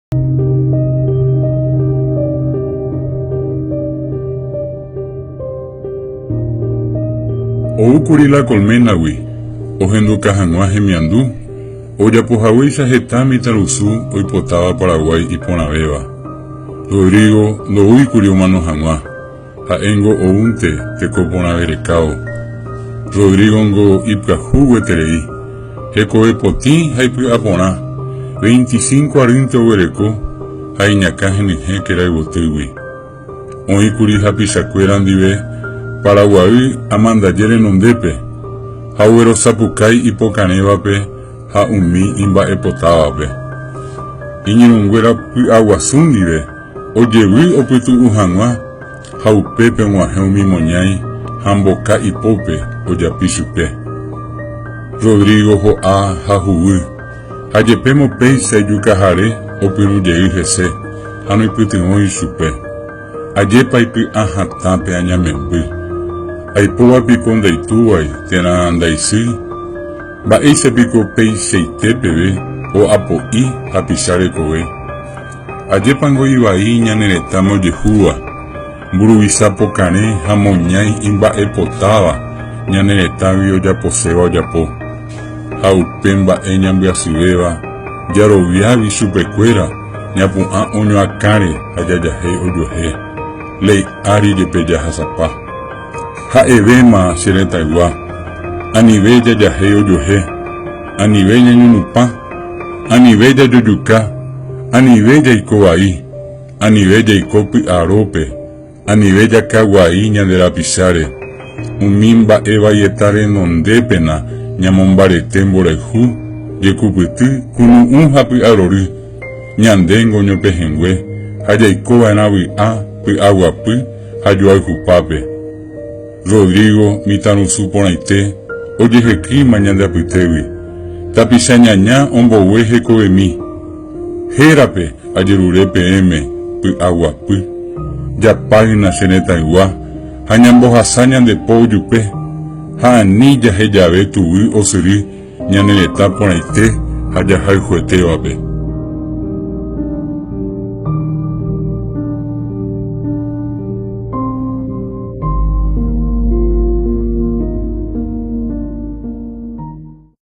Oúkuri La Colmena-gui ohenduka hag̃ua hemiandu, ojapohaguéicha heta mitãrusu oipotáva Paraguái iporãvéva. Rodrigo ndoúikuri omano hag̃ua. Ha'éngo oúnte teko porãve rekávo. Rodrigo-ngo ipyahu gueterei. Hekove potĩ ha ipy'a porã. Veinticinco arýnte oguereko ha iñakã henyhẽ kerayvotýgui. Oĩkuri hapichakuéra ndive Paraguay amandaje renondépe ha oguerosapukái ipokarẽvape ha umi imba'epotávape. Iñirũnguéra py'aguasu ndive ojevy opytu'u hag̃ua ha upépe og̃uahẽ umi moñái ha mboka ipópe ojapi chupe. Rodrigo ho'a ha huguy, ha jepémo péicha ijukahare opyrũ jey hese ha noipytyvõi chupe. Ajépa ipy'a hatã pe añamemby. Aipóva piko ndaitúvai térã ndaisýi? Mba'éicha piko peichaite peve o'apo'i hapicha rekove? Ajépango ivai ñane retãme ojehúva, mburuvicha pokarẽ ha moñái imba'epotáva ñane retãgui ojaposéva ojapo. Ha upe mba'e ñambyasyvéva jaroviágui chupekuéra ñapu'ã oñoakãre ha jajahéi ojuehe, léi ári jepe jahasapa. Ha'evéma che retãygua, anive jajahéi ojuehe, anive ñañonupã, anive jajojuka, anive jaiko vai, anive jaiko py'arópe, anive jakaguai ñande rapicháre, umi mba'e vaieta renondépena ñamombarete mborayhu, jekupyty, kunu'ũ ha py'arory, ñandéngo ñopehẽngue ha jaikova'erã vy'a, py'aguapy ha joayhupápe. Rodrigo, mitãrusu porãite, ojehekýima ñande apytégui. Tapicha ñaña ombogue hekovemi. Hérape ajerure peẽme py'aguapy. Japáyna che retãygua ha ñambohasa ñande po ojupe, ha ani jahejave tuguy osyry ñane retã porãite ha jahayhuetévape.